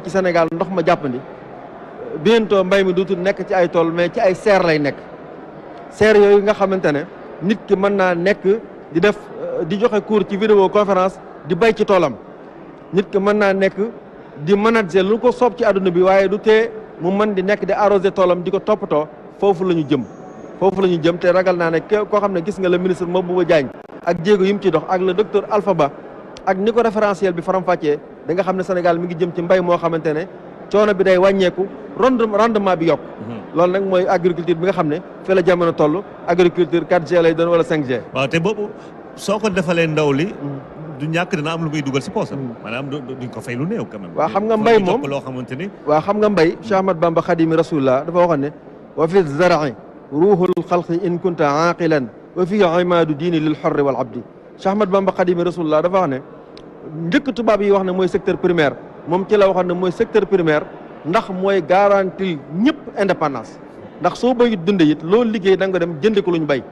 ci Sénégal ndox ma jàppandi bientôt mbay mi dootul nekk ci ay tool mais ci ay serre lay nekk serre yooyu nga xamante ne nit ki mën naa nekk di def di joxe cours ci vidéo conférence di bay ci toolam nit ki mën naa nekk di manager lu ko soob ci àdduna bi waaye du tee mu mën di nekk di arroser toolam di ko toppatoo foofu la ñu jëm te ragal naa ne koo xam ne gis nga le ministre Mabouba Diagne ak jéego yi mu ci dox ak le docteur Alpha Ba ak ni ko référentiel bi faram-fàccee da nga xam ne Sénégal mi ngi jëm ci mbay moo xamante ne coono bi day wàññeeku rendement bi yokk loolu nag mooy agriculture bi nga xam ne fi la jamono toll agriculture 4G lay doon wala 5G. waaw te boobu soo ko defalee ndaw li du ñàkk dina am lu muy dugal si poosam maanaam duñ ko fay lu néew quand même. waaw xam nga mbay moom loo xamante ni. waaw xam nga mbay Cheikh Ahmad Bamba Khadimi Rasulullah dafa waxoon ne wa fi zar'i ruuhul xalqi in kunta aaqilan wa fi imaadu diini lil xorri wal abdi Cheikh Ahmad Bamba Khadimi Rasulullah dafa wax ne njëkk tubaab yi wax ne mooy secteur primaire moom ci la waxoon ne mooy secteur primaire ndax mooy garantie ñëpp indépendance ndax soo bayut dund it loolu liggéey da nga dem jënd ko lu ñu bay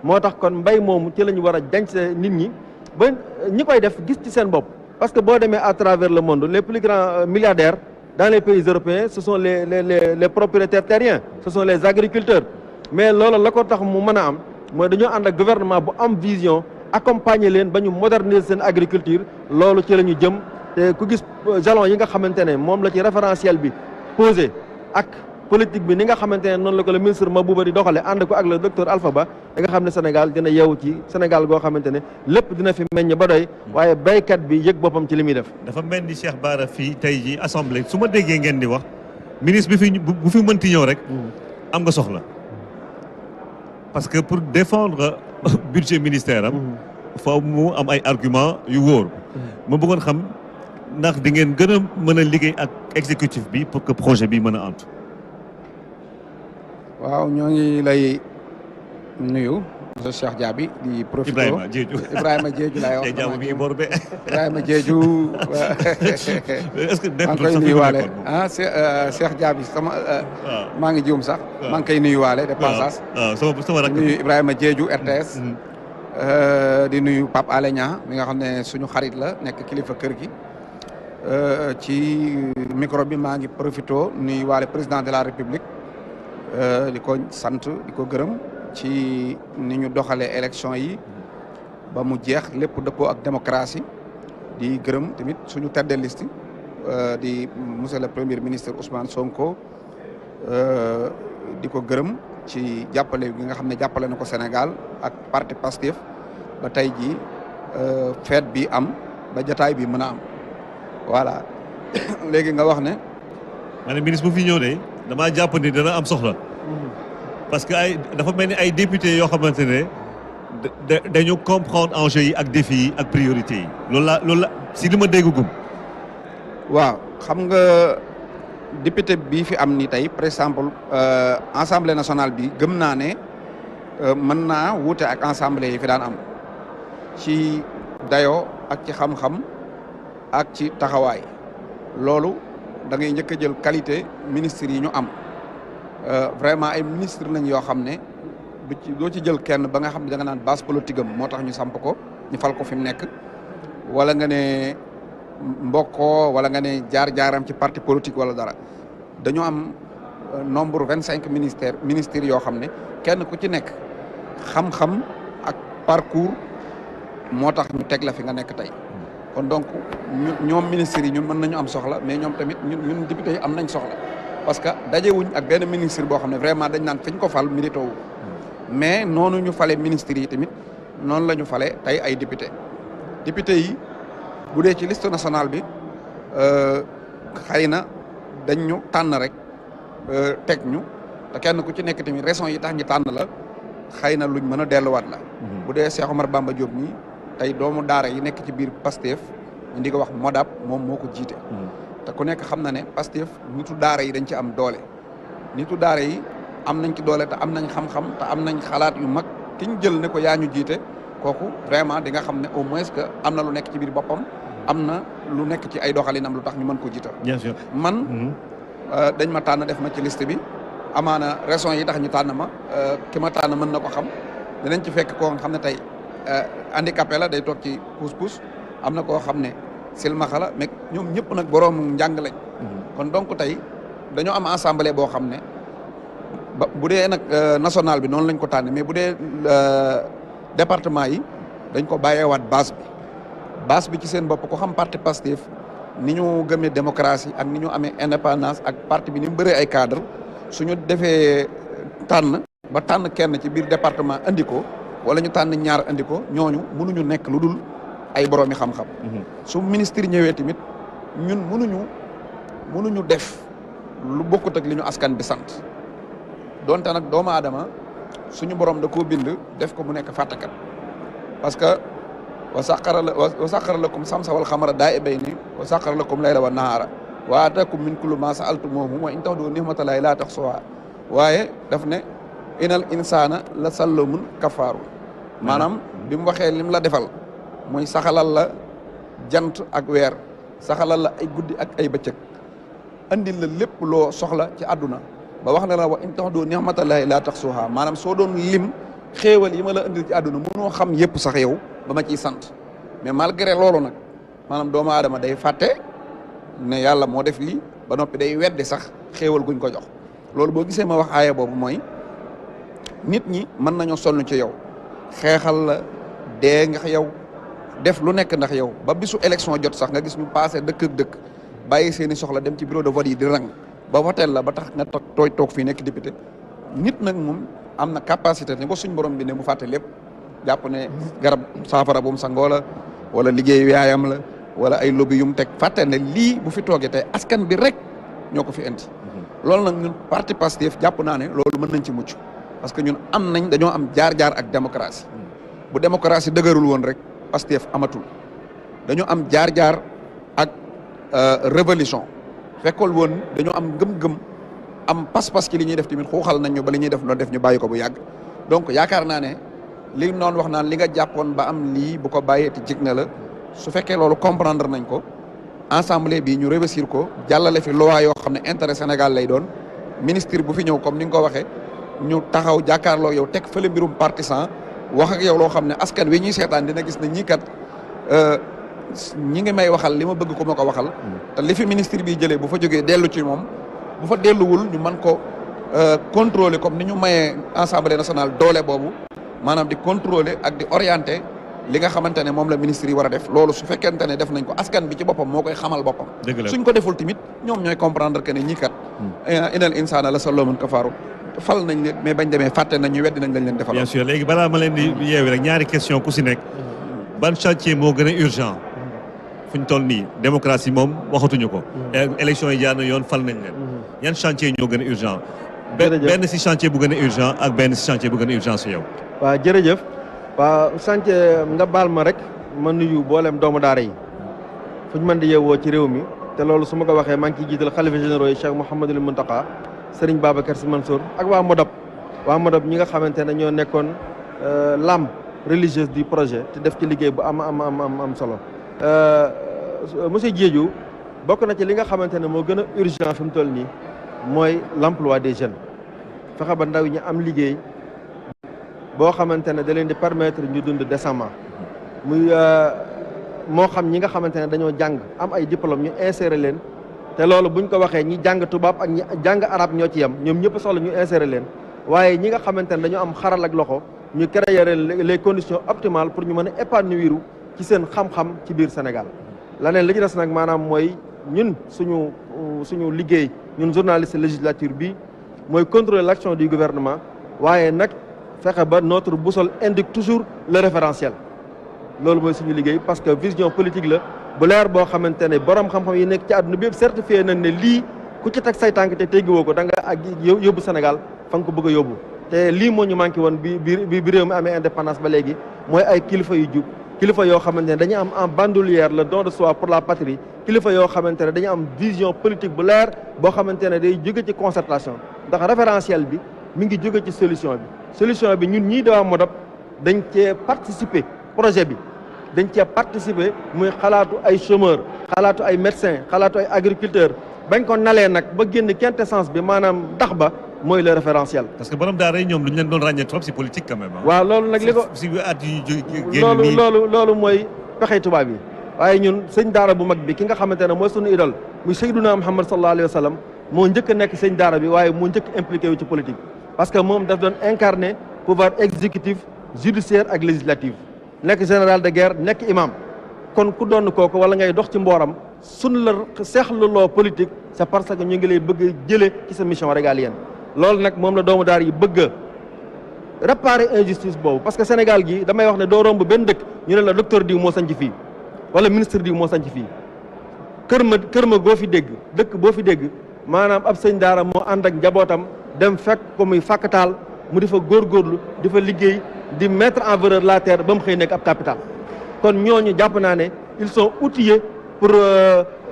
moo tax kon mbay moomu ci la ñu war a jànc nit ñi ba ñi koy def gis ci seen bopp parce que boo demee à travers le monde les plus grands milliardaires dans les pays européens ce sont les propriétaires terriens ce sont les agriculteurs mais loolu la ko tax mu mën a am mooy dañoo ànd ak gouvernement bu am vision accompagner leen ba ñu moderniser seen agriculture loolu ci la ñu jëm te ku gis jalon yi nga xamante ne moom la ci référentiel bi posé ak politique bi ni nga xamante ne noonu la ko le ministre Mabouba di doxale ànd ko ak le docteur Alpha Ba da nga xam ne Sénégal dina yeewu ci Sénégal goo xamante ne lépp dina fi meññ ba doy waaye béykat bi yëg boppam ci li muy def. dafa mel ni Cheikh Bara fii tey ji assemblée su ma déggee ngeen di wax ministre bi bu fi mënti ñëw rek am nga soxla parce que pour défendre budget ministère am faaw mu am ay argument yu wóor ma bëggoon xam ndax di ngeen gën a mën a liggéey ak exécutif bi pour que projet bi mën a antu. waaw ñoo ngi lay nuyu monsieur Cheikh Diaby di profité Ibrahima Diédhiou laay wax Ibrahima Diédhiou est-ce que maa ngi koy nuyuwaale Cheikh Diaby sama maa ngi juum sax maa ngi koy nuyuwaale de passage sama rakk nuyu Ibrahima Diédhiou RTS di nuyu Pape Alé Niang mi nga xam ne suñu xarit la nekk kilifa kër gi ci micro bi maa ngi profité nuyuwaale président de la République di ko sant di ko gërëm ci ni ñu doxalee élection yi ba mu jeex lépp dëppoo ak démocratie di gërëm tamit suñu tête de liste di monsieur le premier ministre Ousmane Sonko di ko gërëm ci jàppale gi nga xam ne jàppale na ko Sénégal ak parti Pastef ba tey jii fête bi am ba jataay bi mën a am voilà léegi nga wax ne. ma ne ministre bu fi ñëw de damaa jàpp ni dana am soxla parce que dafa mel ni ay député yoo xamante ne dañu comprendre enjeux yi ak défis yi ak priorités yi loolu la si li ma déggagum. waaw xam nga député bii fi am ni tey par exemple assemblée nationale bi gëm naa ne mën naa wuute ak assemblée yi fi daan am ci dayoo ak ci xam-xam ak ci taxawaay loolu da ngay njëkk a jël qualité ministres yi ñu am vraiment ay ministre lañ yoo xam ne doo ci jël kenn ba nga xam ne da nga naan base politique am moo tax ñu samp ko ñu fal ko fi mu nekk wala nga ne mbokkoo wala nga ne jaar-jaaram ci parti politique wala dara dañoo am nombre 25 ministères yoo xam ne kenn ku ci nekk xam-xam ak parcours moo tax ñu teg la fi nga nekk tey kon donc ñoom ministres yi ñun mën nañu am soxla mais ñoom tamit ñun député yi am nañ soxla parce que dajewuñ ak benn ministre boo xam ne vraiment dañ naan fi ñu ko fal mérito wu mais noonu ñu fale ministres yi tamit noonu la ñu fale tey ay député yi bu dee ci liste nationale bi xëy na dañ ñu tànn rek teg ñu te kenn ku ci nekk tamit raison yi tax ñu tànn la xëy na luñ mën a delluwaat la bu dee Cheikh Omar Bamba Diop nii tey doomu daara yi nekk ci biir Pastef ñu di ko wax Modab moom moo ko jiite te ku nekk xam na ne Pastef nitu daara yi dañ ci am doole nitu daara yi am nañ ci doole te am nañ xam-xam te am nañ xalaat yu mag ki ñu jël ne ko yaa ñu jiite kooku vraiment di nga xam ne au moins que am na lu nekk ci biir boppam am na lu nekk ci ay doxalinam lu tax ñu mën ko jiital. bien sûr man dañ ma tànn def ma ci liste bi amaana raison yi tax ñu tànn ma ki ma tànn mën na ko xam dinañ ci fekk koo xam ne tey handicapé la day toog ci pousse-pousse am na koo xam ne silmaxa la mais ñoom ñëpp nag boroomu njàng lañ kon donc tey dañoo am assemblée boo xam ne ba bu dee nag national bi noonu lañ ko tànn mais bu dee département yi dañ ko bàyyeewaat base bi ci seen bopp ko xam parti Pastef ni ñu gëmee démocratie ak ni ñu amee indépendance ak parti bi ni mu bëree ay cadre suñu defee tànn ba tànn kenn ci biir département andi ko wala ñu tànn ñaar andi ko ñooñu mënuñu nekk lu dul ay boroomi xam-xam. su ministre ñëwee tamit ñun mënuñu def lu bokkut ak li ñu askan bi sant donte nag doomu aadama suñu borom da koo bind def ko mu nekk fàttakat parce que wa saqara lakum samsa wal xamara daa'ibayni wa saqara lakum layla wa nahaara wa ataakum min kulli ma sa'altumuhu wa in ta'uddu ni'matallahi la tuhsuha waaye daf ne inal insana la sallamun kafaaru maanaam bi mu waxee lim la defal muy saxalal la jant ak weer saxalal la ay guddi ak ay bëccëg andil la lépp loo soxla ci àdduna ba wax na la wa in ta'uddu ni'matallahi la tuhsuha maanaam soo doon lim xéewal yi ma la andil ci àdduna mënoo xam yëpp sax yow ba ma ciy sant mais malgré loolu nag maanaam doomu aadama day fàtte ne yàlla moo def lii ba noppi day weddi sax xéewal guñ ko jox loolu boo gisee ma wax aaya boobu mooy nit ñi mën nañoo sonn ci yow xeexal la dee nga yow def lu nekk ndax yow ba bisu élection jot sax nga gis ñu passé dëkk ak dëkk bàyyi seeni soxla dem ci bureau de vote yi di rang ba woteel la ba tax nga toog fii nekk député nit nag moom am na capacité ni ko suñ borom bi ne mu fàtte lépp jàpp ne garab saafara bu mu sangoo la wala liggéeyu yaayam la wala ay lobby yu mu teg fàtte ne lii bu fi toogee tey askan bi rek ñoo ko fi indi loolu nag ñun parti Pastef jàpp naa ne loolu mën nañ ci mucc parce que ñun dañoo am jaar-jaar ak démocratie bu démocratie dëgërul woon rek Pastef amatul dañoo am jaar-jaar ak révolution fekkol woon dañoo am gëm-gëm am pas-pas ci li ñuy def tamit xuuxal nañ ñu ba li ñuy def noonu def ñu bàyyi ko bu yàgg donc yaakaar naa ne li noonu wax naan li nga jàppoon ba am lii bu ko bàyyee te jig na la su fekkee loolu comprendre nañ ko assemblée bi ñu réussir ko jàllale fi loi yoo xam ne intérêt Sénégal lay doon ministre bu fi ñëw comme ni nga ko waxee ñu taxaw jàkkaarloo yow teg fële mbirum partisan wax ak yow loo xam ne askan wi ñuy seetaan dina gis ne ñii kat ñi ngi may waxal li ma bëgg ko ma ko waxal te li fi ministre bi jëlee bu fa jógee dellu ci moom bu fa delluwul ñu mën ko contrôler comme ni ñu mayee assemblée nationale doole boobu maanaam di contrôler ak di orienter li nga xamante ne moom la ministre yi war a def loolu su fekkente ne def nañ ko askan bi ci boppam moo koy xamal boppam suñ ko deful tamit ñoom ñooy comprendre que ne ñii kat inal insana la sallamun kafaaru fal nañ leen mais bañ demee fàtte nañ ñu weddi nañ lañ leen defal. bien sûr léegi balaa ma leen di yeewi rek ñaari question ku si nekk ban chantier moo gën a urgent fu ñu toll nii démocratie moom waxatuñu ko élection yi jaar na yoon fal nañ leen yan chantier ñoo gën a urgent benn si chantier bu gën a urgent ak benn si chantier bu gën a urgent si yow. waaw jërëjëf waaw chantier nga baal ma rek ma nuyu boolem doomu daara yi fu ñu mën di yeewoo ci réew mi te loolu su ma ko waxee maa ngi ciy jiital xalifa généraux yi Cheikh Mouhamadul Mountakha Serigne Babacar Sy Mansour ak waa Modab ñi nga xamante ne ñoo nekkoon l'âme religieuse du projet te def ci liggéey bu am solo monsieur Diédhiou bokk na ci li nga xamante ne moo gën a urgent fi mu toll nii mooy l'emploi des jeunes fexe ba ndaw ñi am liggéey boo xamante ne da leen di permettre ñu dund décemment muy moo xam ñi nga xamante ne dañoo jàng am ay diplôme ñu insérer leen te loolu buñ ko waxee ñi jàng tubaab ak ñi jàng arab ñoo ci yem ñoom ñëpp soxla ñu insérer leen waaye ñi nga xamante ne dañoo am xaral ak loxo ñu créer les conditions optimales pour ñu mën a épanouir ci seen xam-xam ci biir Sénégal laneen li ci des nag maanaam mooy ñun suñu liggéey ñun journaliste législature bi mooy contrôler l'action du gouvernement waaye nag fexe ba notre boussole indique toujours le référentiel loolu mooy suñu liggéey parce que vision politique la bu leer boo xamante ne borom xam-xam yi nekk ci àdduna bi yëpp certifié nañ ne lii ku ci teg say tànk te teggiwoo ko da nga ak yóbbu Sénégal fa nga ko bëgg a yóbbu te lii moo ñu manqué woon bi réew mi amee indépendance ba léegi mooy ay kilifa yu jub kilifa yoo xamante ne dañu am en bandoulière le don de soi pour la patrie kilifa yoo xamante ne dañu am vision politique bu leer boo xamante ne day jóge ci concertation ndax référentiel bi mi ngi jóge ci solution bi ñun ñii dawaa Modab dañ cee participer projet bi dañ cee participer muy xalaatu ay chômeurs xalaatu ay médecins xalaatu ay agriculteurs bañ ko nalee nag ba génn quintessence bi maanaam ndax ba mooy le référentiel. parce que borom daara yi ñoom lu ñu leen doon ràññee trop si politique quand même. waaw loolu nag li ko si at yu génn nii loolu mooy pexe tubaab yi waaye ñun sëñ daara bu mag bi ki nga xamante ne mooy sunu idole muy Seydina Muhammad sallallahu alayhi wa sallam moo njëkk a nekk sëñ daara bi waaye moo njëkk impliqué wu ci politique parce que moom daf doon incarner pouvoir exécutif judiciaire ak législatif nekk général de guerre nekk imam kon ku doon kooku wala ngay dox ci mbooram suñ la seexluloo politique c'est parce que ñu ngi lay bëgg a jëlee ci sa mission régalienne loolu nag moom la doomu daara yi bëgg a réparer injustice boobu parce que Sénégal gi damay wax ne doo romb benn dëkk ñu ne la docteur diw moo sanc fii wala ministre diw moo sanc fii kër ma goo fi dégg dëkk boo fi dégg maanaam ab sëñ daara moo ànd ak njabootam dem fekk ko muy fàkkataal mu di fa góorgóorlu di fa liggéey di mettre en valeur la terre ba mu xëy nekk ab capital kon ñooñu jàpp naa ne ils sont outillés pour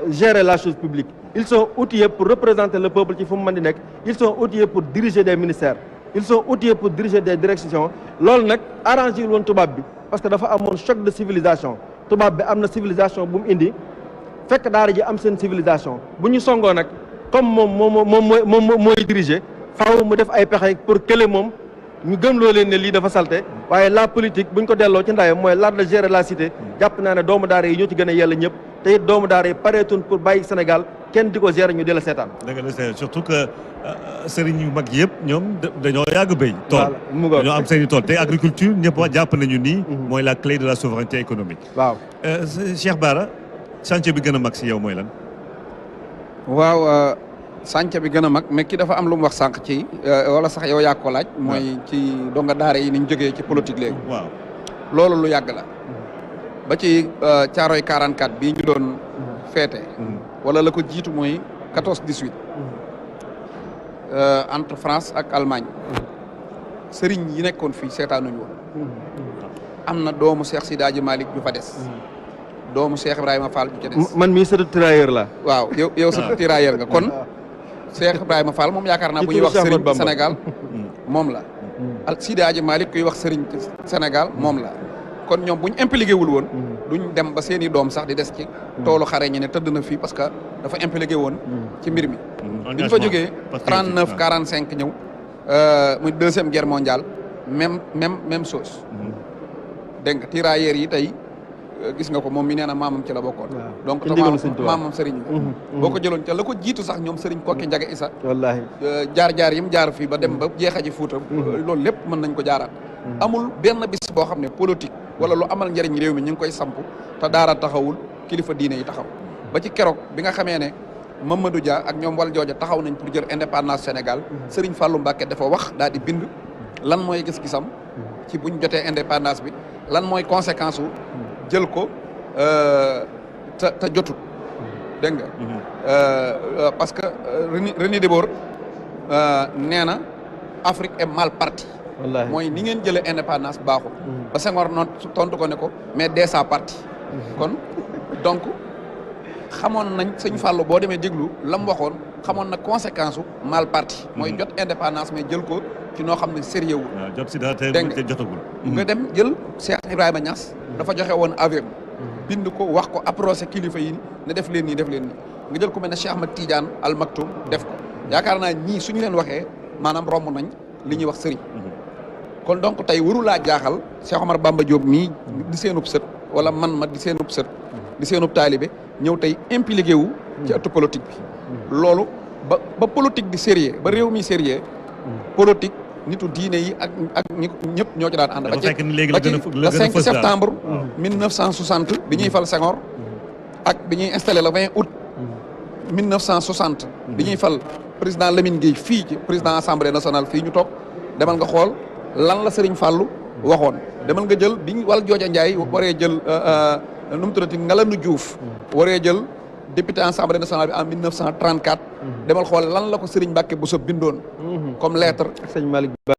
gérer la chose publique ils sont outillés pour représenter le peuple ci fu mu mën di nekk ils sont outillés pour diriger des ministères ils sont outillés pour diriger des directions loolu nag arrangé woon tubaab bi parce que dafa amoon choc de civilisation tubaab bi am na civilisation bu mu indi fekk daara ji am seen civilisation bu ñu songoo nag comme moom mooy diriger faaw mu def ay pexe pour kële moom ñu gëm loo leen ne lii dafa salte waaye la politique buñ ko delloo ci ndayam mooy l'art de gérer la cité jàpp naa ne doomu daara yi ñoo ci gën a yella ñëpp te it doomu daara yi pareetun pour bàyyi Sénégal kenn di ko gérer ñu di la seetaan. dëgg la surtout que sëriñ yu mag yëpp ñoom dañoo yàgg béy. tool dañoo am seen i tool te agriculture ñëpp jàpp nañu nii. mooy la clé de la souveraineté économique. waaw Cheikh Bara chantier bi gën a mag si yow mooy lan. waaw chantier bi gën a mag mais ki dafa am lu mu wax sànq ci wala sax yow yaa ko laaj. mooy ci donga daara yi ni ñu jógee ci politique léegi. waaw loolu lu yàgg la. ba ci Caaroy 44 bii ñu doon feete. wala la ko jiitu mooy 14-18. entre France ak Allemagne. sëriñ yi nekkoon fii seetaanuñu woon. am na doomu Cheikh Sidi Hadji Malick ju fa des. doomu Cheikh Ibrahima Fall ju ca des. man mii sëtu tirailleur la. waaw yow sëtu tirailleur nga kon. Cheikh Ibrahima Fall moom yaakaar naa bu ñuy wax sëriñ Sénégal moom la. Sidi Hadji Malick kuy wax sëriñ Sénégal moom la. kon ñoom bu ñu impliqué wul woon. duñ dem ba seen i doom sax di des ci. toolu xare ñi ne tëdd na fii parce que dafa impliqué woon. ci mbir mi. bi ñu fa jógee 39 45 ñëw. muy deuxième guerre mondiale même chose. dégg nga tirailleurs yi tey gis nga ko moom mi nee na maamam ci la bokkoon. donc te maamam Serigne bi. boo ko jëloon te la ko jiitu sax ñoom Serigne Kokki Njaga Isa. wallaahi jaar yi mu jaar fii ba dem ba jeexa ji Fuuta. loolu lépp mën nañ ko jaaraat. amul benn bis boo xam ne politique wala lu amal njëriñ réew mi ñu ngi koy samp te daara taxawul kilifa diine yi taxaw ba ci keroog bi nga xamee ne Mamadou Dia ak ñoom wal jooja taxaw nañ pour jël indépendance Sénégal Serigne Fallou Mbacké dafa wax daal di bind lan mooy gis-gisam ci buñ jotee indépendance bi lan mooy conséquence wu jël ko te jotut dégg nga parce que René Débord nee na Afrique est mal partie mooy ni ngeen jëlee indépendance baaxul ba Senghor noonu tontu ko ne ko mais dès sa partie kon donc xamoon nañ sëñ Fallou boo demee déglu la mu waxoon xamoon na conséquence u mal parti mooy jot indépendance mais jël ko ci noo xam ne sérieux wul jot si dara te jotagul nga dem jël Cheikh Ibrahima Niass dafa joxe woon avion bind ko wax ko approché kilifa yi ne def leen nii nga jël ko mel ne Cheikh Ahmad Tidiane Al Maktoum def ko yaakaar naa ñii suñu leen waxee maanaam romb nañ li ñuy wax sëriñ kon donc tey warulaa jaaxal Cheikh Omar Bamba Diop mii di seenub sët wala man ma di seenub sët di seenub taalibe ñëw tey impliqué wu ci ëttu politique bi loolu ba politique di sérieux ba réew mi sérieux politique nitu diine yi ak ñëpp ñoo ci daan ànd ba ci le 5 septembre 1960 bi ñuy fal Senghor ak bi ñuy installé le 20 août 1960 bi ñuy fal président Lamine Gueye fii ci président assemblée nationale fii ñu toog demal nga xool lan la Serigne Fallou waxoon demal nga jël biñ wal jooja Ndiaye waree jël nu mu tuddati Ngalandou Diouf waree jël député assemblée nationale bi en 1934 demal xool lan la ko Serigne Mbacké Bousso bindoon comme lettre ak sëñ Malick